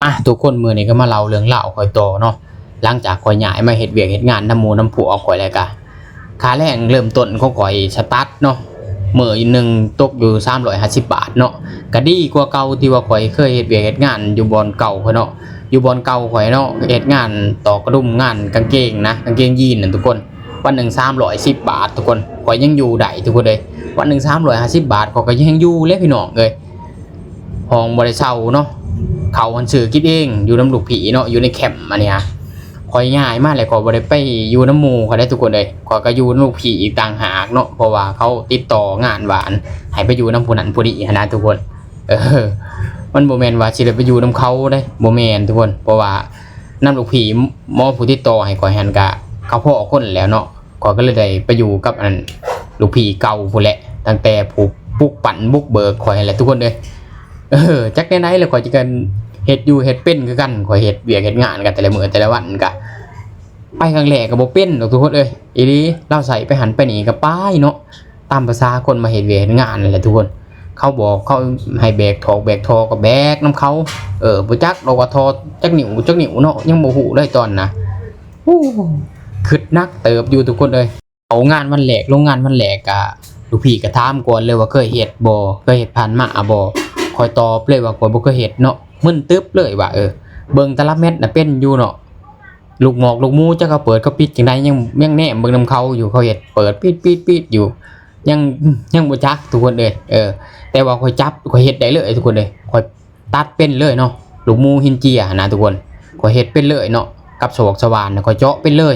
ອ່ະ ທຸກຄົນ ມື້ນີ້ກໍມາເລົ່າເລື່ອງລາວຂ້ອຍຕໍ່ເນາະ. ຫຼັງຈາກຂ້ອຍຍ້າຍມາເຮັດວຽກເຮັດງານນຳໝູ່ນຳພວກຂ້ອຍແລ້ວກະ ຄ່າແຮງເລີ່ມຕົ້ນຂອງຂ້ອຍສະຕາດເນາະ ມື້ໜຶ່ງຕົກຢູ່ສາມຮ້ອຍຫ້າສິບບາດເນາະ. ກະດີກວ່າເກົ່າທີ່ວ່າຂ້ອຍເຄີຍເຮັດວຽກເຮັດງານຢູ່ບ່ອນເກົ່າຂ້ອຍເນາະ. ຢູ່ບ່ອນເກົ່າຂ້ອຍເນາະ ເຮັດງານຕອກກະດຸມ ງານກາງເກງນະ ກາງເກງຢີນນັ້ນທຸກຄົນ. ວັນໜຶ່ງສາມຮ້ອຍສິບບາດທຸກຄົນ ຂ້ອຍຍັງຢູ່ໄດ້ທຸກຄົນເອີຍ. ວັນໜຶ່ງສາມຮ້ອຍຫ້າສິບບາດ ຂ້ອຍກໍຍັງຢູ່ແຫຼະພີ່ນ້ອງເອີຍ. ຫ້ອງບໍ່ໄດ້ເຊົ່າເນາະ ເຂົ້າຫັ້ນຊື້ກິນເອງ ຢູ່ນຳລູກພີ່ເນາະ ຢູ່ໃນແຄມອັນນີ້. ຂ້ອຍຍ້າຍມາແລ້ວ ຂ້ອຍບໍ່ໄດ້ໄປຢູ່ນຳໝູ່ຂ້ອຍໄດ້ທຸກຄົນເອີຍ. ຂ້ອຍກໍຢູ່ນຳລູກພີ່ອີກຕ່າງຫາກເນາະ ເພາະວ່າເຂົາຕິດຕໍ່ງານວ່າ ໃຫ້ໄປຢູ່ນຳຜູ້ນັ້ນຜູ້ນີ້ຫັ້ນນະທຸກຄົນ. ເອີ ມັນບໍ່ແມ່ນວ່າຊິໄດ້ໄປຢູ່ນຳເຂົາເດ້ ບໍ່ແມ່ນທຸກຄົນ. ເພາະວ່ານຳລູກພີ່ໝໍຜູ້ຕິດຕໍ່ໃຫ້ຂ້ອຍຫັ້ນກະ ເຂົາພໍ້ຄົນແລ້ວເນາະ. ຂ້ອຍກໍເລີຍໄດ້ໄປຢູ່ກັບອັນລູກພີ່ເກົ່າພຸ້ນແຫຼະ ຕັ້ງແຕ່ຜູ້ປຸກປັນບຸກເບີກຂ້ອຍຫັ້ນແຫຼະທຸກຄົນເອີຍ. ເອີ ຈັກແນວໃດແລ້ວຂ້ອຍຈະກັນເຮັດຢູ່ເຮັດເປັນຄືກັນ. ຂ້ອຍເຮັດວຽກເຮັດງານກັນແຕ່ລະມື້ແຕ່ລະວັນກະ ໄປຄັ້ງແລກກໍບໍ່ເປັນດອກທຸກຄົນເອີຍ. ອີ່ຫຼີ ລາວໃສ່ໄປຫັ້ນໄປນີ້ກໍໄປເນາະ ຕາມພາສາຄົນມາເຮັດວຽກເຮັດງານນັ້ນແຫຼະທຸກຄົນ. ເຂົາບອກເຂົາໃຫ້ແບກຖອກແບກທໍ່ກໍແບກນຳເຂົາ. ເອີ ບໍ່ຈັກດອກວ່າທໍ່ຈັກນິ້ວຈັກນິ້ວເນາະ ຍັງບໍ່ຮູ້ເລີຍຕອນນະ. ໂອ້ ຄຶດໜັກເຕີບຢູ່ທຸກຄົນເອີຍ. ເຂົ້າງານວັນແລກ ລົງງານວັນແລກກະ ລູກພີ່ກະຖາມກ່ອນເລີຍວ່າເຄີຍເຮັດບໍ່ ເຄີຍເຮັດຜ່ານມາບໍ່. ຂ້ອຍຕອບເລີຍວ່າຂ້ອຍບໍ່ເຄີຍເຮັດເນາະ. ມຶນຕຶບເລີຍວ່າ ເອີ ເບິ່ງແຕ່ລະແມັດນະເປັນຢູ່ເນາະ. ລູກໝອກລູກໝູຈັກເຂົາເປີດເຂົາປິດຈັ່ງໃດ ຍັງ ຍັງແນມເບິ່ງນຳເຂົາຢູ່ ເຂົາເຮັດເປີດປິດໆໆຢູ່ ຍັງ ຍັງບໍ່ຈັກທຸກຄົນເອີຍ. ເອີ ແຕ່ວ່າຂ້ອຍຈັບ ຂ້ອຍເຮັດໄດ້ເລີຍທຸກຄົນເອີຍ. ຂ້ອຍຕັດເປັນເລີຍເນາະ ລູກໝູຫີນເຈຍຫັ້ນນະທຸກຄົນ. ຂ້ອຍເຮັດເປັນເລີຍເນາະ ກັບສະຫວັກສະຫວ່ານນະ ຂ້ອຍເຈາະເປັນເລີຍ.